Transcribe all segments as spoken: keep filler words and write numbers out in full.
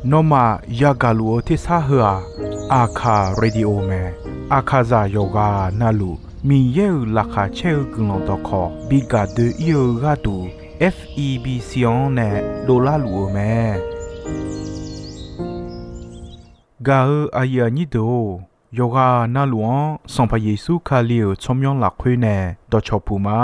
Nawmaf yagaq luf-eu tersar heu-aq, Aqkaq Radio mae. Aqkaqzaq yawqghaq navluf Miqyaer-euq laqkhaq caer-eu guiqlanq dawqkawq bi gaq doe-ir-eu gharduq, F E B C-anr nae dovlar luf-eu mae. Gaq-eu aqyuif aqnyir deuq-or, yawqghaq navluf-anr Sanqpaq Yeqsur Kali-euq tsawrmyanr lafkhoer nae dawqcawq puq ma.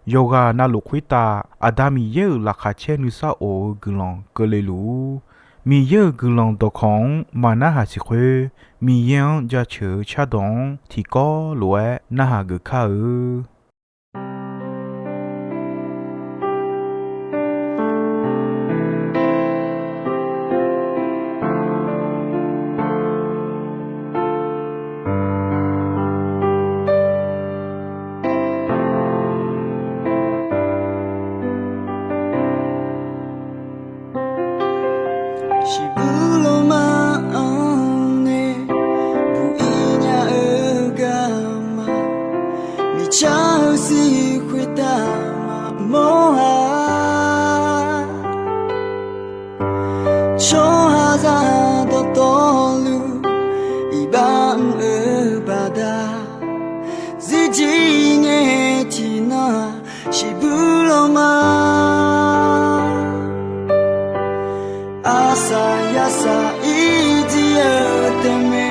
Yawqghaq navluf khoertav Aqda Miqyaer-euq laqkhaq caer nuisar of-eu guiqlanq keuvle luf-ur. Miqyaer-euq guiqlanq dawqkawq-anr maqnarhaq siq khoer, Miqyaer-anr jaceuq-eu cardawq-anr tiqkawv lof-aer narhaq geuf kar-eu. Shiqbuq lawrma-anr nae buq-ir nya-eu garma, miqcar-eu sir khoertav maqmawr-a. Tsawrhaqzaq dawqtawvluf iqbax mr-eu baqda, zirjir ngae tiqnan-aq, shiqbuq lawrma arsaq yarsaq ir jir-eu taef mae.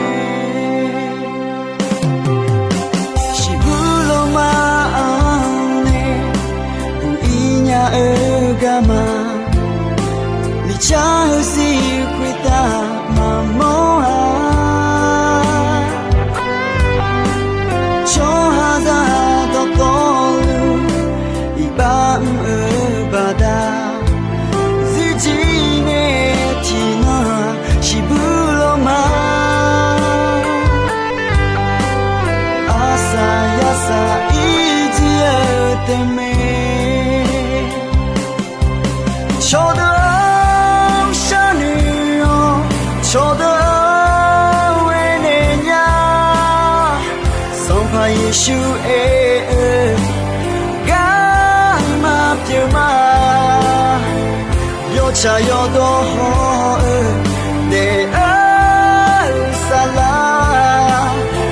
Shiqbuq lawrma-anr nae buq-ir nya-eu garma, miqcar-eu sir khoertav maqmawr-a. Tsawrhaqzaq dawqtawvluf iqbax mr-eu baqda, zirjir ngae tiqnan-aq, shiqbuq lawrma arsaq yarsaq ir jir-eu taef mae. Cawqdeuq-anr sharnoeq-awr, cawqdeuq-anr aernaeq nya. Sanqpaq Yeqsur aer-eu, garma pyeuf ma. Yawtsaq yawdawr haw-eu daef-eu saflar,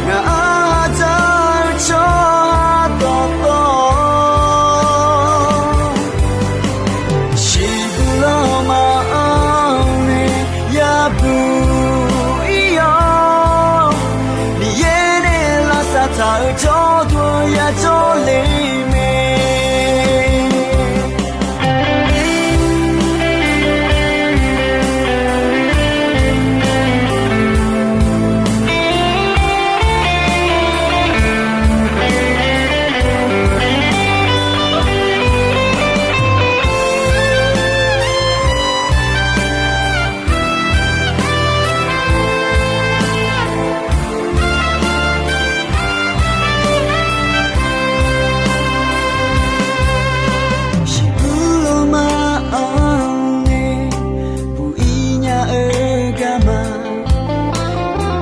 ngaq-anr dzaq-eu tsawrhaq dawqtawv, shiqbuq lawrma-anr nae yabuq ir-awr, Miqyaer nae lavsav taq-euq jawrduq yajawr le mae. Shiqbuq lawrma-anr nae buq-ir nya-eu garma,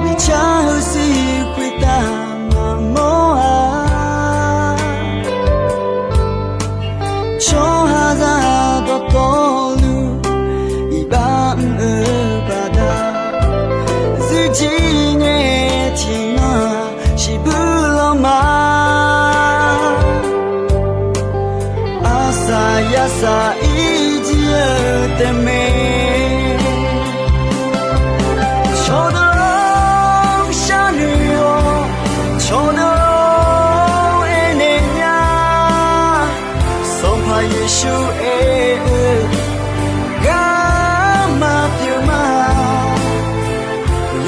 miqcar-eu sir khoertav maqmawr-a. Tsawrhaqzaq dawqtawvluf iqbax mr-eu baqda, zirjir ngae tiqnan-aq, shiqbuq lawrma arsaq yarsaq ir jir-eu taef mae. Cawqdeuq-anr sharnoeq-awr, cawqdeuq-anr aernaeq nya. Sanqpaq Yeqsur aer-eu, garma pyeuf ma.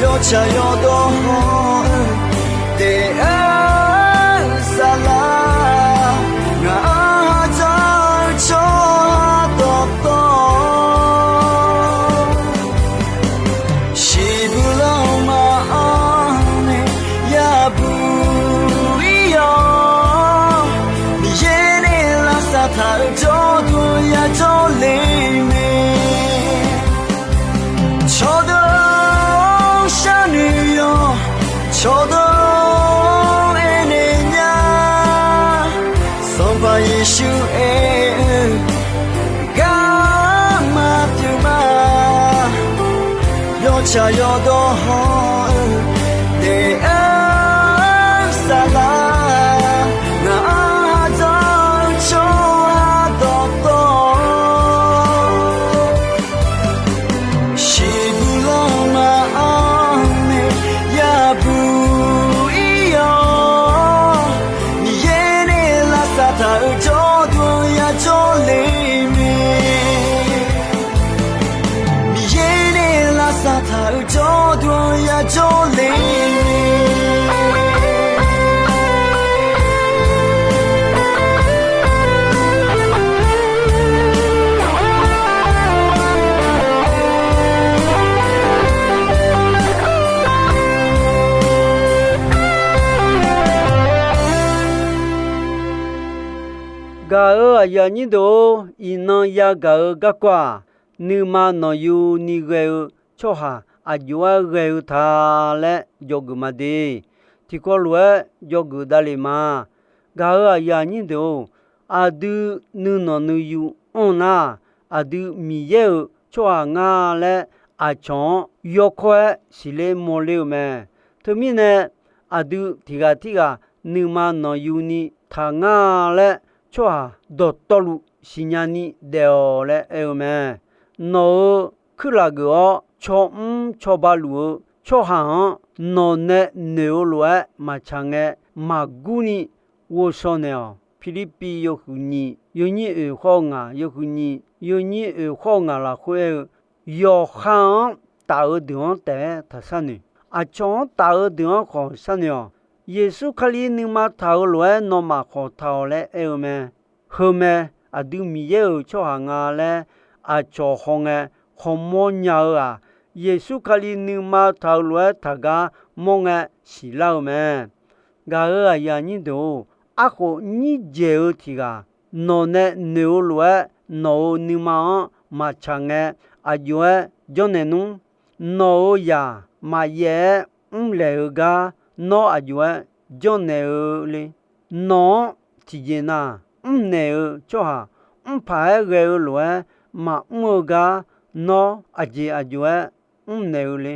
Yawtsaq yawdawr haw-eu daef-eu saflar, ngaq-anr dzaq-eu tsawrhaq dawqtawv, shiqbuq lawrma-anr nae yabuq ir-awr, Miqyaer nae lavsav taq-euq jawrduq yajawr le mae. Cawqdeuq-anr sharnoeq-awr, Tsaq yawdawr hawr-eu taef-aer saflar, ngaq-anr aqdzanr-eu tsawrhaq dawqtawvluf, siqbuq lanma-anr nae yabuq ir-awr, Miqyaer nae lavsav taq-euq jawrduq-anr yajawr le mae. Miqyaer nae lavsav taq-euq jawrduq-anr yajawr le mae. Gaq-euq aqyuif aqnyir deuq-or, iqnan yagaq-eu garkawv-aq, nuima nanqyuni ghae-eu tsawrhaq aqjox-aer ghae-eu ta laer dzawgeuf ma de. Tiqkawv lof-aer dzawgeuf davlef ma. Gaq-euq aqyuif aqnyir deuq-or, aqdui nuinanq nuiyu anr nar, aqdui Miqyaer-euq tsawrhaq nga laer aqcawq-anr yawkawr-aer siqler mawrler-eu mae. Teumirnae, aqdui tiqghaq tirghaq nuima nanqyuni taq nga laer tsawrhaq dawqtawvluf siqnya ni daef-awq laer aer-eu mae. Nawq-euq kuirlaf geuf-awr cawmr cawba luf-eu tsawrhaq-anr nawq nae noeq-eu lof-aer maqtsaq ngae, maqgur ni ghovshaw naeq-awq. Pirlirpiv yawhuiq nyiq yawnyir oeq khawr-eu ngaq, yawhuiq nyiq yawnyir oeq khawr-eu ngaq lafkhoer aer-eu, yawqha-anr taf-eu deuq-anr taef-aer taqshar noeq. Aqcawq-anr taf-eu deuq-anr khawf sharnoeq-awq. Yeqsur Kali nuima taq-eu lof-aer nawmaf khawf taq-awq laer aer-eu mae. Heu mae, aqdui Miqyaer-euq tsawrhaq nga laer aqcawq hawngae khawqmawr nya-eu-aq, Yeqsur Kali nuima taq-eu lof-aer taqgar mawr ngae siqlar-eu mae. Gaq-euq aqyuif aqnyir deuq-or, arkhof nyir dzaeq-eu tiq ghaq nawq nae noeq-eu lof-aer nawq-euq nuima-anr maqtsaq ngae, aqjox-aer janrnaeq nmr. Nawq-euq zaq maqyaef-aer mrlaeq-eu gar nawr aqjox-aer janrnaeq-eu le. Nawq-anr tiqjeq na mrnaeq-eu tsawrhaq mrpaq-aer ghae-eu lof-aer maqmr-eu gar nawr aqjeq aqjox-aer mrnaeq-eu le.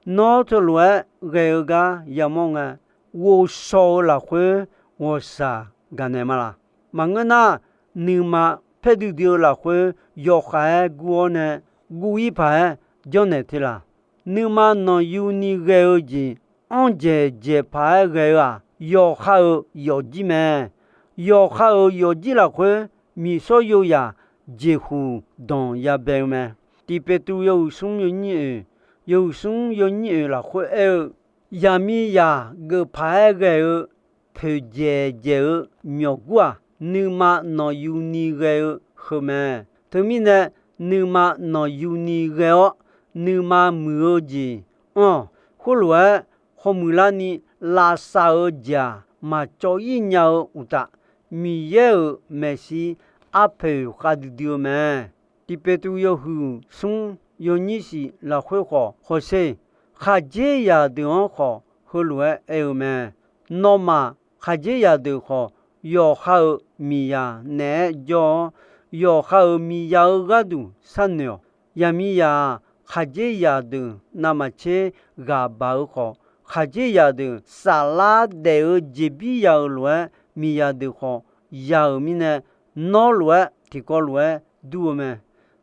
Nawr teulof-aer ghae-eu gar yamawr ngae, ghovshaw-eu lafkhoer ghawqshaq gaqnaeq ma laq? Maqngeur nar, nuima paer duidui-eu lafkhoer yawkhav-aer gur-awr nae guv-ir paq-aer janrnaeq te laq? Nuima nanqyuni ghae-eu jeq anr dzaeq dzaeq paq-aer ghae-eu-aq, yawqha-euq yawfjir mae. Yawqha-euq yawfjir lafkhoer miqshawr yozaq jeqhuq danq yabae-eu mae. Tiqpeqtuv yawhuiq smr yawnyir oeq, yawhuiq smr yawnyir oeq lafkhoer aer-eu, yaqmiqzaq geuf paq-aer ghae-eu poeqdzaeq dzaeq-eu myawqgur-aq, nuima nanqyuni ghae-eu heu mae. Teumirnae, nuima nanqyuni ghae-awr, nuima muiq-eu jeq anr-awq. Khoerlof-aer, hawmuiq larni lavsav-eu jeq-aq, maqcawv-ir nya-eu uqtaf, Miqyaer-euq maeqshi arpoeq khavdui dui-eu mae. Tiqpeqtuv yawhuiq smr yawnyir shif lafkhoer khawf hawsher, khaqdzerzaq deuq-anr khawf heulof-aer aer-eu mae. Nawmaf khaqdzerzaq deuq khawf, yawqha-euq miqzaq naeq-aer jawr-awr, yawqha-euq miqzaq-eu gharduq sharnoeq-awq. Yaqmiqzaq-aq, khaqdzerzaq deuq navmaqtser ghaq baq-eu khawf, khaqdzerzaq deuq saflar daef-eu jeqbir ya-euq lof-aer, miqzaq deuq khawf ya-euq mirnae, nawr lof-aer tiqkawv lof-aer dur-eu mae.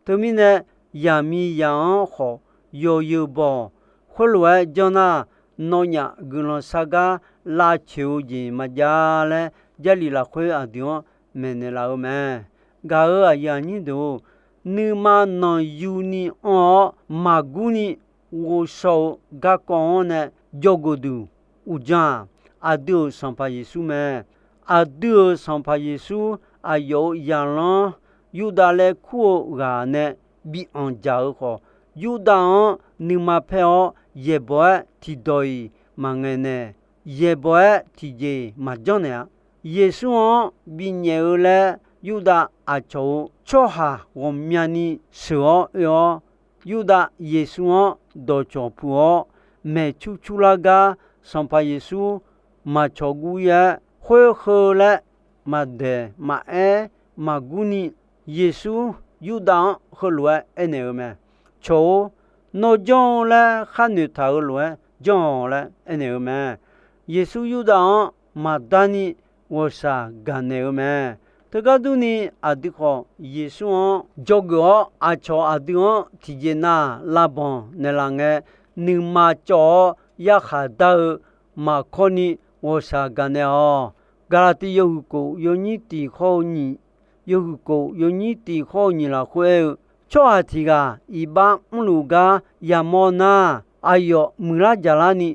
Teumirnae, yaqmiqzaq-anr khawf yawzeu baw-awq. Khoerlof-aer janr nar, nawnyaf guiqlanq sar gar lavcoeq-eu jeq maqjav laer, Jarlif lafkhoer aqdui-anr maeqnaeq laf-eu mae. Gaq-euq aqyuif aqnyir deuq-or, nuima nanqyuni anr-awr maqgurni ghovshaw-eu garkawv-anr nae jawrgeuf duq uqdzan-aq, aqdui-euq Sanqpaq Yeqsur mae. Aqdui-euq Sanqpaq Yeqsur aqyawf-euq zaqlanr Yurdav laer kur-eu ghaq nae bi anqdzaq-eu khawf, Yurdav-anr nuima paer-awr yaeqbawq-aer tiqdawq-iq maqngaeq naeq, yaeqbawq-aer tiqjeq maqjanr naeq-a. Yeqsur-anr binyaef-eu laer Yurdav aqcawq-euq tsawrhaq ghawqmyani sheuq-awr oe-awr, Yurdav Yeqsur-anr dawqcawq puq-awr, maeqcur curlar gar Sanqpaq Yeqsur maqcawq gur-ir-aer, khoer heu laer maqdaeq maqaer maqgurni, Yeqsur Yurdav-anr heulof-aer aernaeq-eu mae. Cawq-or, Nawr janr-eu laer khar noeqtaq-euq lof-aer janr-awq laer aernaeq-eu mae. Yeqsur Yurdav-anr maqdarni ghawqshaq gaqnaeq-eu mae. Teugar durni, aqdui khawf Yeqsur-anr dzawgeuf-awr, aqcawq aqdui-anr tiqjeq nav lavbanq naeqlaf ngae, nuima cawv-awr yarkhaq dar-eu maqkawrni ghawqshaq gaqnaeq-awq. Gaqlaqtiv yawhuiq kof yawnyir tiq khawr-eu nyiq, yawhuiq kof yawnyir tiq khawr-eu nyiq lafkhoer aer-eu, tsawrhaq tiq ghaq iqbax mrluf gar yamawr nar, aqyawf muiqlar jaqlarni,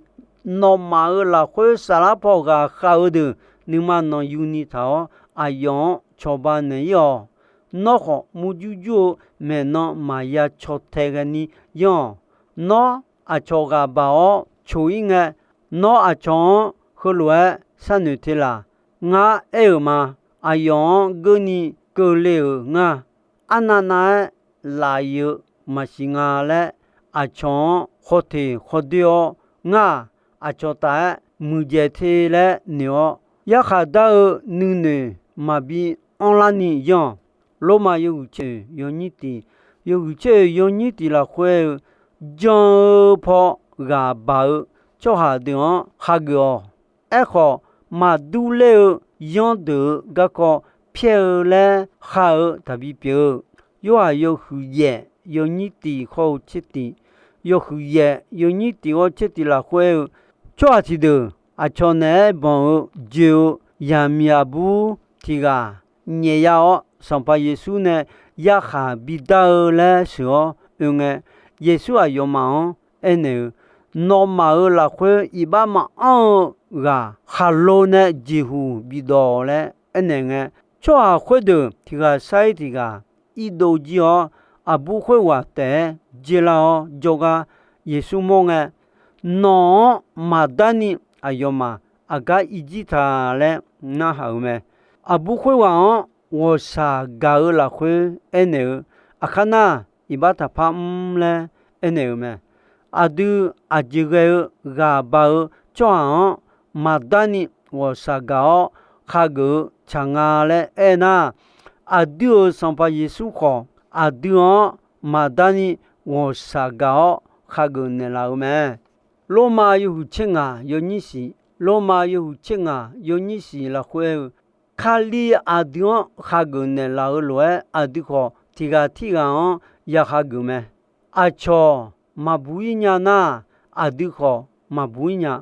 nawmaf-euq lafkhoer saflar paw ghaqkhav-eu deuq nuima nanqyuni taq-awr, aqyawf-anr cawba naeq-ir-awq. Nawr khawf murjur jur-eu maeqnan maqya caw tae ghaeni yanr-awq. Nawr aqcawq ghaq baq-awr coq-ir ngae, nawr aqcawq-anr heulof-aer sharnoeq te laq? Ngar aer-euq ma. Aqyawf-anr geurni keuvle-euq ngar, arnavnav-aer laf-ir-eu maqsiq nga laer, aqcawq-anr khawteq khawdoer-awr, ngar-aq, aqcawq taf-aer muiqdzaeq te laer noeq-awr, yarkhaq dar-eu nuinoeq maqbi anrlarni yanr-awq. Lormav yawhuiq tser yawnyir tiq, yawhuiq tser yawnyir tiq lafkhoer aer-eu, jan-eu paw ghaq baq-eu tsawrhaq deuq-anr hageuf-awq. Aerkhawf, maqdur ler-eu yanr deuq-euq garkawv pyaer-eu laer khar-eu taqbi pyeuf-eu. Yorhaq yawhuiq yaef yawnyir tiq khawr-eu tser tiq, yawhuiq yaef yawnyir tiq khawr tser tiq lafkhoer aer-eu, tsawrhaq tiqdeuq aqcawq naeq-aer banq-eu joe-eu yaqmiq aqbur tiq ghaq nyaefya-awr, Sanqpaq Yeqsur nae yarkhaq bidar-eu laer sheuq-awr oe ngae, Yeqsur aqyawfmaf-anr aernaeq-eu, nawmaf-euq lafkhoer iqbax maqanr-eu ghaq khaqlo nae jeqhuq bidawq laer aernaeq ngae, tsawrhaq khoerdeuq tiq ghaq sar-ir tiq ghaq irdov jir-awr, aqbur khoerghaq taef-aer dzoerlar-awr jawrgar Yeqsur mawr ngae, nawq-anr maqdarni aqyawfmaf aqgar irjir ta laer narhaq-euq mae. Aqbur khoerghaq-anr ghawqshaq gaq-eu lafkhoer aernaeq-eu, aqkar nar, iqbax taqpar mr laer aernaeq-euq mae. Aqdui aqjeq ghae-eu ghaq baq-eu tsawrhaq-anr maqdarni ghawqshaq gaq-awr khageuf-eu tsaq nga laer aernar, aqdui-euq Sanqpaq Yeqsur khawf aqdui-anr maqdarni ghawqshaq gaq-awr khageuf naeqlaf-eu mae. Lormav yawhuiq tser ngaq yawnyir shiq, Lormav yawhuiq tser ngaq yawnyir shiq lafkhoer aer-eu, Kali aqdui-anr khageuf naeqlaf-eu lof-aer, aqdui khawf tiq ghaq tirghaq-anr ya khageuf mae. Aqcawq maqbuq-ir nya nar, aqdui khawf maqbuq-ir nya.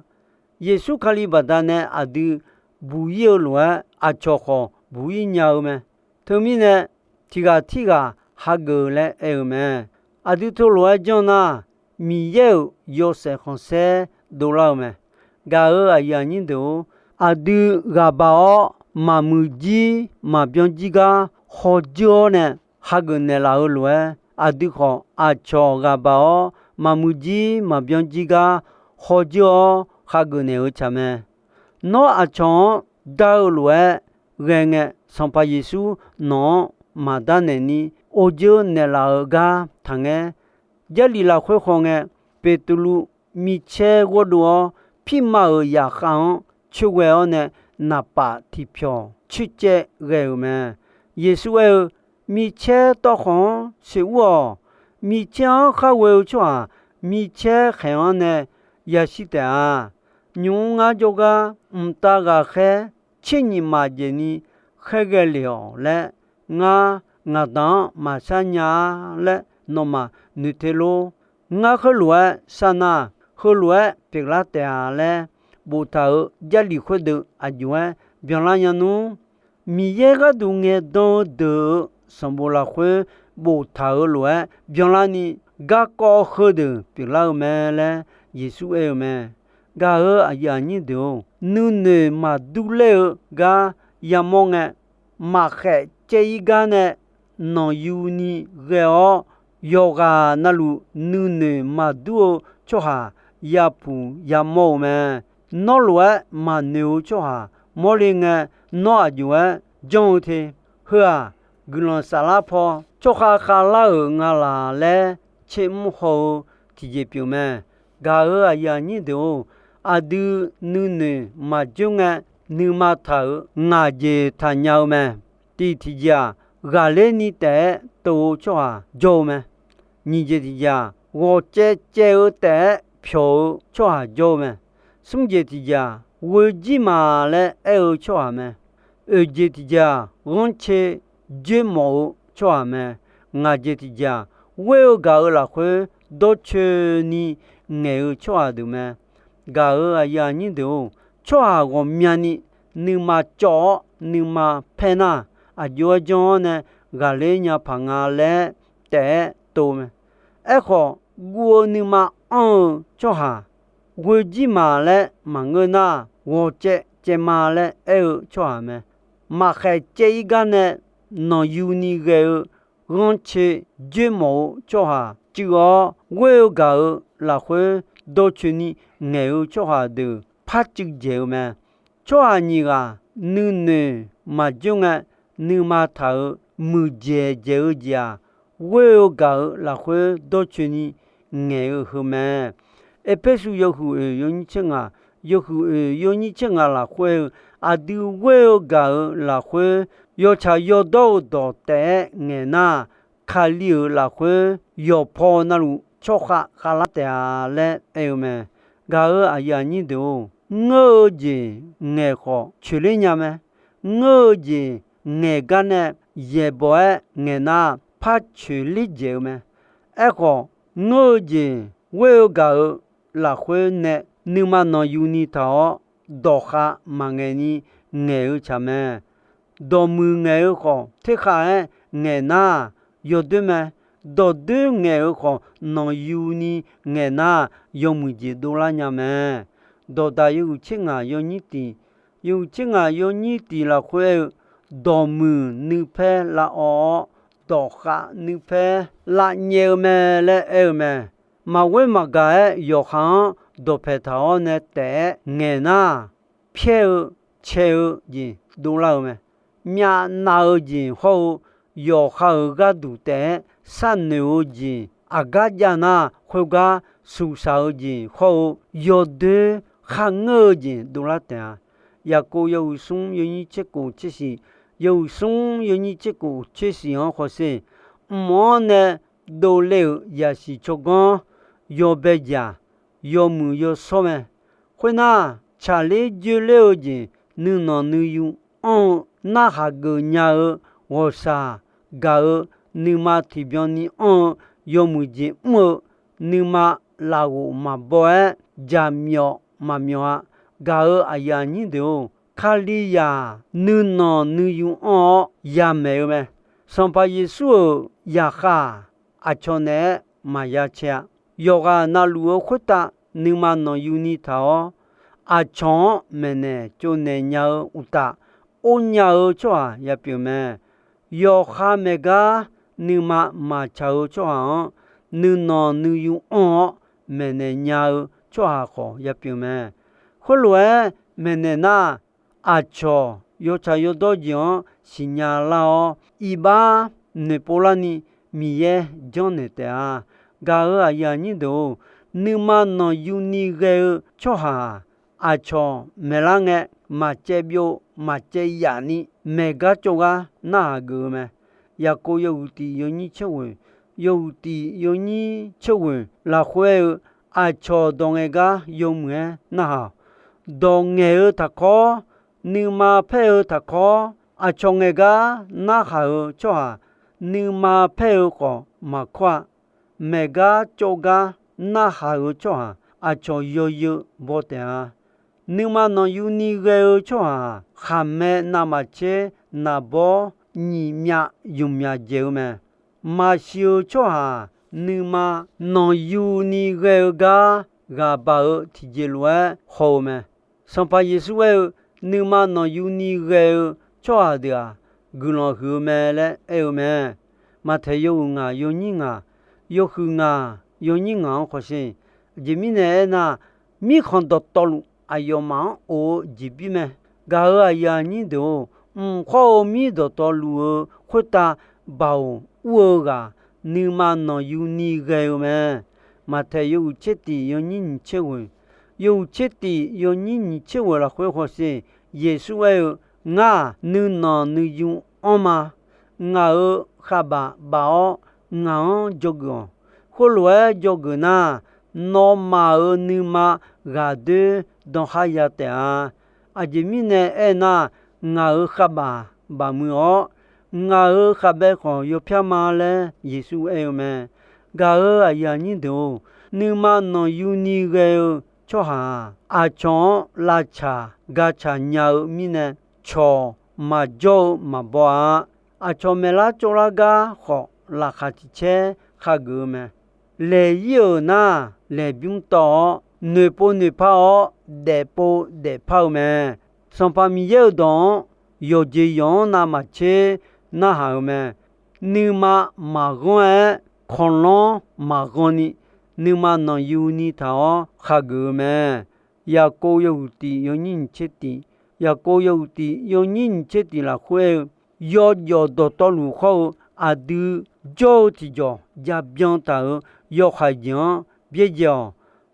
Yeqsur Kali baqdanae aqdui buq-ir-eu lof-aer, aqcawq khawf buq-ir nya-eu mae. Teumirnae, tiq ghaq tirghaq hageuf laer aer-eu mae. Aqdui teulof-aer janr nar, Miqyaer-euq yawshaef khanqsaer dovlar-eu mae. Gaq-euq aqyuif aqnyir deuq-or, aqdui ghaq baq-awr maqmuiq jir maqbyan jir gar hawjeur-awr nae hageuf naeqlaf-eu lof-aer, aqdui khawf aqcawq ghaq baq-awr maqmuiq jir maqbyan jir gar hawjeur-awr khageuf naeq-eu tsaq mae. Nawr aqcawq-anr dar-eu lof-aer ghae ngae, Sanqpaq Yeqsur nawq-anr maqdar naeq ni, or dzeur naeqlaf-eu gar taqngaer. Jarlif lafkhoer khawf ngae, Beqtuvluv micaer ghawrdov-awr, pirma-euq zaqkhav-anr coerghae-awr nae, naqpaf tiqpyawq coercaev ghae-euq mae. Yeqsur aer-eu, Micaer tawv khawf-anr sequr-awq. Micaer-anr khar ghoe-eu tsawrhaq, micaer khaeq-anr nae yashir taef-a. Nymq-mr ngar jawrgar mqtav ghaqkhaer tser nyiq maqjaeq ni khaerghae lef-awq laer, ngar ngaqda-anr maqshar nya-a laer nawmaf noeq te lor. Ngar khoerlof-aer sharnar, heulof-aer pyeuflar taef-a laer boftaq-euq Jarlif khoerdeuq aqjox-aer byanlar nya nmr. Miqyaer gharduq ngaeqdan-eu deuq-euq sanqbof lafkhoer boftaq-euq lof-aer byanlarni, garkawv heudeuq pyeuflar-eu mae laer Yeqsur aer-eu mae. Gaq-euq aqyuif aqnyir deuq-or, nuinoeq maqdur ler-eu gar yamawr ngae, maqkhaeq caev-ir gar nae nanqyuni ghae-awr, yawqghaq navluf nuinoeq maqdur-eu tsawrhaq yapuq yamawr-eu mae. Nawr lof-aer maqnoeq-eu tsawrhaq mawrle ngae, nawr aqjox-aer janr-eu te. Heu-aq, guiqlanq saflar paw tsawrkhav khavlar-euq nga laq laer tsermr haw-eu tiqjeq pyeuf mae. Gaq-euq aqyuif aqnyir deuq-or, aqdui nuinoeq maqjoer ngae, nuima taq-euq ngaq jeq taqnya-eu mae. Tiq tiqjeq-aq, ghaqler ni taef-aer tov-eu tsawrhaq jawr-eu mae. Nyiq jeq tiqjeq-aq, ghawqcaev caev-eu taef-aer pyawq-eu tsawrhaq jawr-eu mae. Smr jeq tiq jeq-aq, ghoe jir ma laer aer-eu tsawrhaq mae. Oeq jeq tiq jeq-aq, ghanrcae joermawf-eu tsawrhaq mae. Ngaq jeq tiq jeq-aq, ghoer-eu gaq-euq lafkhoer dawrcoeni ngaeq-eu tsawrhaq deuq mae. Gaq-euq aqyuif aqnyir deuq-or, tsawrhaq ghawqmyani nuima cawv-awr nuima paer nar, aqjox-aer janr-awr nae ghaqler nya paq nga laer taef-aer tov mae. Aerkhawf, guv-eu nuima anr-eu tsawrhaq, ghoe jir ma laer maqngeur nar, ghawqcaev caev ma laer aer-eu tsawrhaq mae. Maqkhaeq caev-ir gar nae nanqyuni ghae-eu ghanrcae joermawf-eu tsawrhaq cuiv-awr, ghoer-eu gaq-euq lafkhoer dawrcoeni ngaeq-eu tsawrhaq deuq par cuiv dzaeq-eu mae. Tsawrhaq nyiq ghaq nuinoeq maqjoer ngae, nuima taq-euq muiqdzaeq dzaeq-eu jeq-aq, ghoer-eu gaq-euq lafkhoer dawrcoeni ngaeq-eu heu mae. Erpersu yawhuiq oeq yawnyir tser ngaq, yawhuiq oeq yawnyir tser ngaq lafkhoer-eu, aqdui ghoer-eu gaq-euq lafkhoer yawtsaq yawdawr-eu dawq taef-aer ngaeq nar, Kali-euq lafkhoer yawqpaw navluf tsawrkhav khavlar taef-a laer aer-eu mae. Gaq-euq aqyuif aqnyir deuq-or, ngeur-eu jeq ngaeq khawf coeqler nya mae. Ngeur-eu jeq ngaeq gar nae yaeqbawq-aer ngaeq nar, par coeqler dzaeq-eu mae. Aerkhawf, ngeur-eu jeq ghoer-eu gaq-euq lafkhoer nae nuima nanqyuni taq-awr, dawqkhav maqngaeq ni ngaeq-eu tsaq mae. Dawqmuiq ngaeq-eu khawf, terkhav-aer ngaeq nar, yawdoer mae. Dawqdoer ngaeq-eu khawf, nanqyuni ngaeq nar, yawmuiq jeq dovlar nya mae. Dawqdaq yawhuiq tser ngaq yawnyir tiq, yawhuiq tser ngaq yawnyir tiq lafkhoer aer-eu, dawqmuiq nuipaer lavawv-awr, dawqkhav nuipaer lavnyaev-eu mae laer aer-eu mae. Maqghoer maqgaq-aer yawqha-anr dawqpaeq taq-awr nae taef-aer ngaeq nar, pyaer-eu cae-eu jeq dovlar-eu mae. Myavnav-eu jeq hawr-eu, yawqha-euq gharduq taef-aer sharnoeq-eu jeq aqgar jav nar, khoergar suqsaq-eu jeq hawr-eu, yawdoer kharngeur-eu jeq dovlar taef-a. Yaqkov yawhuiq smr yawnyir tser kof tser shiq, yawhuiq smr yawnyir tser kof tser shiq-anr hawsher, mq-anr nae dovle-euq yaqsiq tsawrganr yawbae jaq, yawmuiq yawshawr mae. Khoernar, tsaqler joerler-eu jeq nuinanq nuiyu anr-eu, narhaq geuf nya-eu ghawqshaq gaq-eu, nuima tiqbyan ni anr-eu, yawmuiq jeq mr-eu, nuima lafghof maqbaw-aer jaqmyawf maqmyawf-a. Gaq-euq aqyuif aqnyir deuq-or, Kalizaq nuinanq nuiyu anr-awr yamaeq-eu mae. Sanqpaq Yeqsur-euq zaqkhav-aq, aqcawq naeq-aer maqya cae-a. Yawqghaq navluf-eu khoertav nuima nanqyuni taq-awr, aqcawq-anr maeqnaeq tsovnaeq nya-eu uqtaf, or nya-eu tsawrhaq ya pyeuf mae. Yawqha maeqgar nuima maqtsaq-eu tsawrhaq-anr, nuinanq nuiyu anr-awr maeqnaeq nya-eu tsawrhaq khawf ya pyeuf mae. Khoerlof-aer maeqnaeq nar, aqcawq yawtsaq yawdawr jeq-anr siqnya lar-awr, iqbax noeqpov larni Miqyaer janrnaeq taef-a. Gaq-euq aqyuif aqnyir deuq-or, nuima nanqyuni ghae-eu tsawrhaq-aq, aqcawq maeqlar ngae, maqcaev byov maqcaev yaf ni maeqgar cawv gar narhaq geuf-eu mae. Yaqkov yawhuiq tiq yawnyir tser ghoeq, yawhuiq tiq yawnyir tser ghoeq lafkhoer aer-eu, aqcawq dawq ngaeq gar yawmuiq-aer narhaq-awq. Dawq ngaeq-eu taqkawr, nuima paer-eu taqkawr, aqcawq ngaeq gar narhaq-eu tsawrhaq, nuima paer-eu khawf maqkawr-a. Maeqgar cawv gar narhaq-eu tsawrhaq, aqcawq yawzeu baw taef-a. Nuima nanqyuni ghae-eu tsawrhaq-aq, khaqmae navmaqtser naqbawr nyiq myav ymq myav dzaeq-eu mae. Maqsiq-eu tsawrhaq-aq, nuima nanqyuni ghae-eu gar ghaq baq-eu tiqjeq lof-aer haw-eu mae. Sanqpaq Yeqsur aer-eu, nuima nanqyuni ghae-eu tsawrhaq deuq-aq, guiqlanq huiq-eu mae laer aer-eu mae. Maqtaeq yawhuiq ngaq yawnyir ngaq, yawhuiq ngaq yawnyir ngaq-anr khawsher. Aqjeq mirnae aernar, mirkhanq dawqtawvluf aqyawfmaf-anr of-eu jeqbir mae. Gaq-euq aqyuif aqnyir deuq-or, mq khawr-eu mir dawqtawvluf-eu khoertav baoq ur-eu ghaq, nuima nanqyuni ghae-eu mae. Maqtaeq yawhuiq tser tiq yawnyir nyiq tser ghoeq, yawhuiq tser tiq yawnyir nyiq tser ghoeq lafkhoer hawsher. Yeqsur aer-eu, Ngar-aq nuinanq nuiyu anr ma. Ngaq-euq khavbaf baf-awr ngaq-anr dzawgeuf-awq. Pawrluv-aer dzawgeuf nar, nawmaf-euq nuima ghaqdoer dan khar ya taef-a. Aqjeq mirnae aernar, ngaq-euq khavbaf bafmuiq-awr, ngaq-euq khaqbae khawf yawpyar ma laer Yeqsur aer-eu mae. Gaq-euq aqyuif aqnyir deuq-or, nuima nanqyuni ghae-eu tsawrhaq-aq, aqcawq-anr lavtsaq gacaq nya-eu mirnae, cawq maqjawr-eu maqbaw-a. Aqcawq maeqlar tsovlar gar khawf, laqkhaq tiq caer khageuf-eu mae. Laeq-ir-euq nar, laeqbymr tawv-awr, noeqpov noeqpar-awr, daefpov daefpar-eu mae. Sanqpaq Miqyaer-euq dawq-anr yawqjeq yawq-anr navmaqtser narhaq-eu mae. Nuima maqghanr-aer, kawqlanr maqghan ni, nuima nanqyuni taq-awr khageuf-eu mae. Yaqkov yawhuiq tiq yawnyir nyiq tser tiq, Yaqkov yawhuiq tiq yawnyir nyiq tser tiq lafkhoer aer-eu, yawjawf dawqtawvluf hawr-eu aqdui jawr-eu tiqjawq jabyan taq-euq yawhaiq jeq-anr byaerdzae-awq.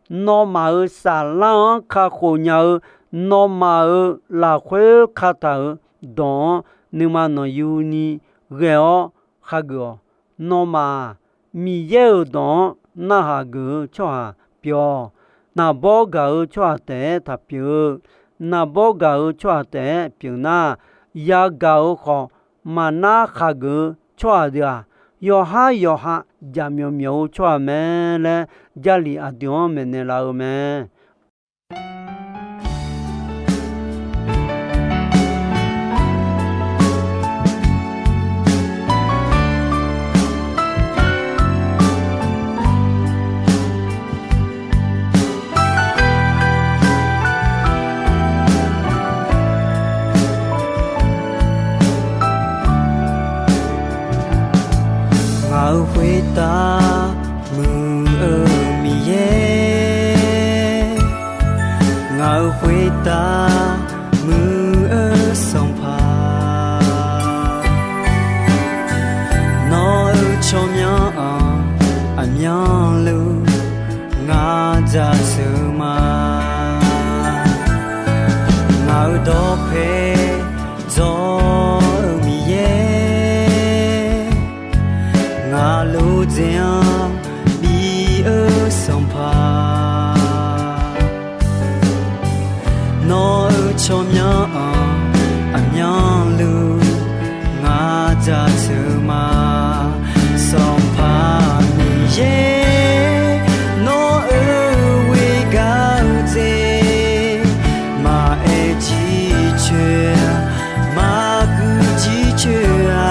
Nawmaf-euq saflar-anr kakhof nya-eu, nawmaf-euq lafkhoer kataq-euq dawq-anr nuima nanqyuni ghae-awr khageuf-awq. Nawmaf-aq, Miqyaer-euq dawq-anr narhaq geuf-eu tsawrhaq pyeuf-awq. Naqbawr gaq-eu tsawrhaq taef-aer taqpyeuf-eu. Naqbawr gaq-eu tsawrhaq taef-aer pyeuf nar, yagaq-euq khawf maqnar khageuf-eu tsawrhaq deuq-aq, yawqhar yawqha jaqmyawf myawf-eu tsawrhaq mae laer, Jarlif aqdui-anr maeqnaeq laf-eu mae. Ngaq-euq khoertav muiq-eu Miqyaer, ngaq-euq khoertav muiq-eu Sanqpaq, nawq-euq tsawrmyanr-anr aqmyanluf ngar jaceuq ma. Ngaq-euq dawqpae dzawr-eu Miqyaer, ngaq loqdzaeq-anr bi-eu Sanqpaq, nawq-euq tsawrmyanr-anr aqmyanluf ngar jaceuq ma. Sanqpaq Miqyaer, nawq-euq ghoer gaq-eu jeq maqaer jircoer-a, maqguq jircoer-a,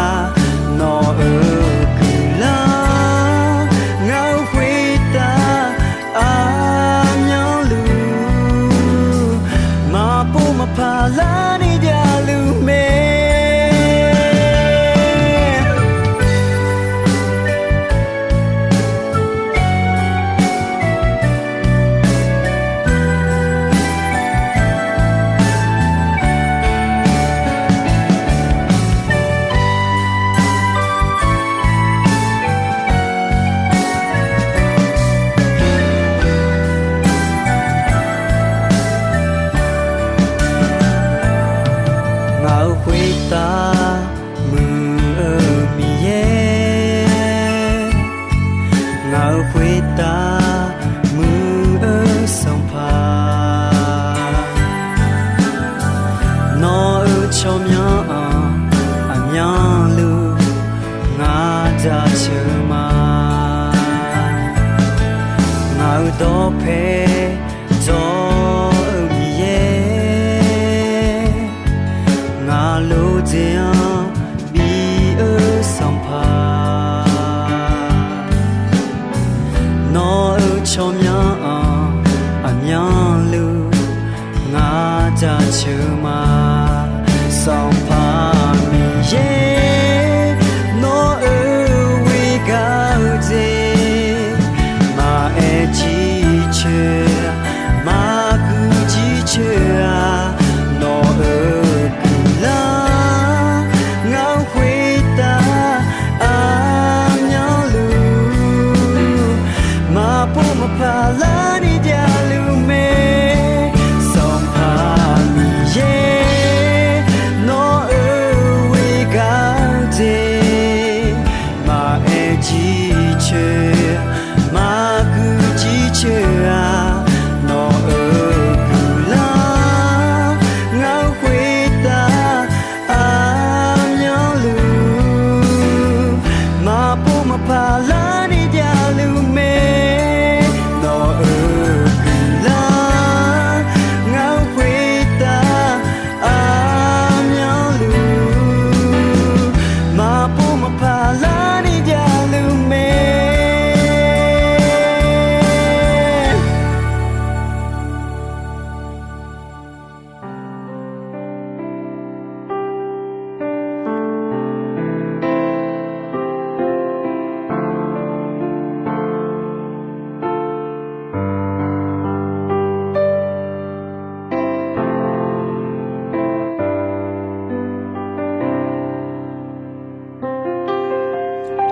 nawq-euq guiqlanq ngaq-euq khoertav aqmyanluf maqpov maqpar larni javluf mae. Ngaq-euq khoertav muiq-eu Miqyaer, ngaq-euq khoertav muiq-eu Sanqpaq, nawq-euq tsawrmyanr-anr aqmyanluf ngar jaceuq ma. Ngaq-euq dawqpae dzawr-eu Miqyaer, ngaq loqdzaeq-anr bi-eu Sanqpaq, nawq-euq tsawrmyanr-anr aqmyanluf ngar jaceuq ma. Sanqpaq Miqyaer, nawq-euq ghoer gaq-eu jeq maqaer jircoer-a, maqguq jircoer-a, nawq-euq guiqlanq ngaq-euq khoertav aqmyanluf maqpov maqpar Aqlarni javluf mae, nawq-euq guiqlanq ngar khoertav aqmyanluf, maqpov maqpaq larni javluf mae.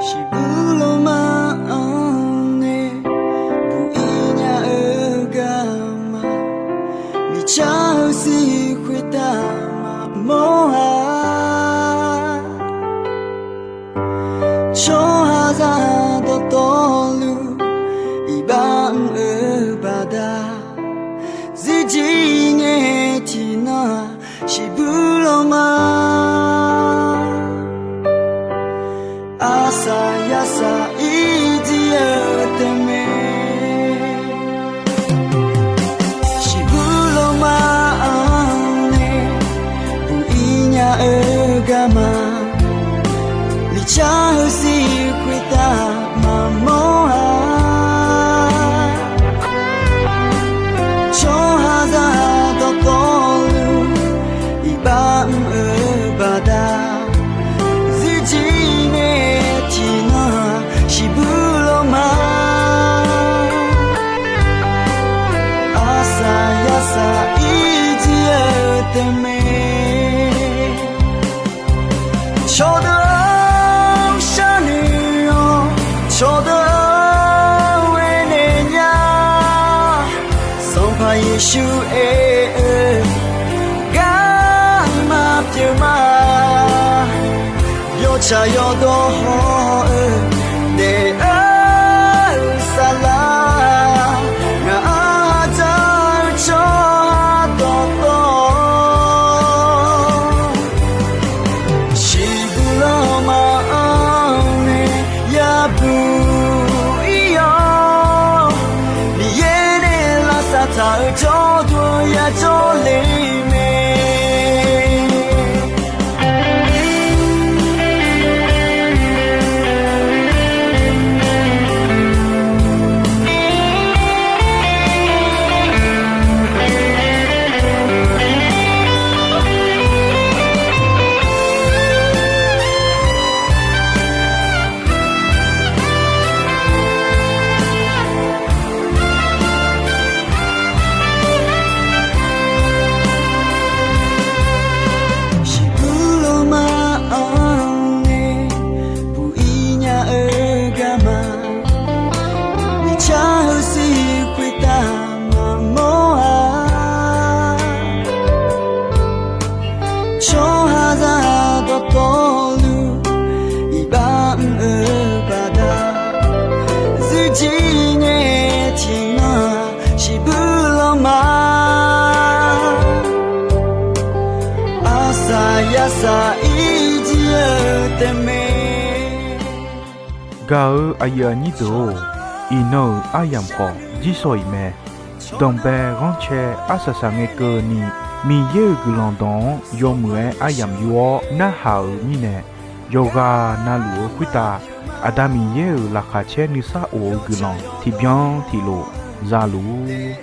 Shiqbuq lawma-anr nae buq-ir nya-eu garma, miqcar-eu sir khoertav maqmawr-a. Tsawrhaqzaq dawqtawvluf iqbax mr-eu baqda, zirjir ngae tiqnan-aq shiqbuq lawma, arsaq yarsaq irjir-eu taef mae. Shiqbuq lawma-anr nae buq-ir nya-eu garma, miqcar-eu sir khoertav maqmawr-a. Tsawrhaqzaq dawqtawvluf iqbax mr-eu baqda, zirjir ngae tiqnan-aq shiqbuq lawma, arsaq yarsaq irjir-eu taef mae. Cawqdeuq-anr sharnoeq-awr, cawqdeuq-anr ghae naeq nya. Sanqpaq Yeqsur aer-eu garma pyeuf ma. Yawtsaq yawdawr haw-eu daef-eu saflar, ngaq-anr hadzar-eu tsawrhaq dawqtawv, shiqbuq lawma-anr nae yabuq-ir-awr, Miqyaer nae lavsav taq-eu jawrduq yajawr le mae. Shiqbuq lawma-anr nae buq-ir nya-eu garma, miqcar-eu sir khoertav maqmawr-a. Tsawrhaqzaq dawqtawvluf iqbax mr-eu baqda, zirjir ngae tiqnan-aq shiqbuq lawma, arsaq yarsaq irjir-eu taef mae. Gaq-eu aqyuif aqnyir deuq-or, iqnan-euq aryamq khawf jirsawq iq mae. Danqbae ghanrcae arsaq saqngae keuvni, Miqyaer-euq guiqlanq dawq-anr yawmuiq-aer aryamq yur-awr narhaq-euq mirnae, yawqghaq navluf-eu khoertav Aqda Miqyaer-euq laqkhaq caer nuisar of-eu guiqlanq tiqbyan tiqlof zaluf-ur.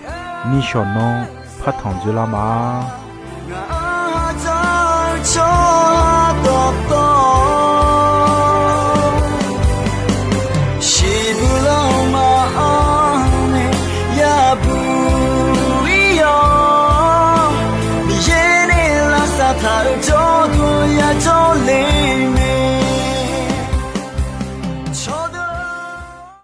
Nishawq nanr partanq dzoerlar ma.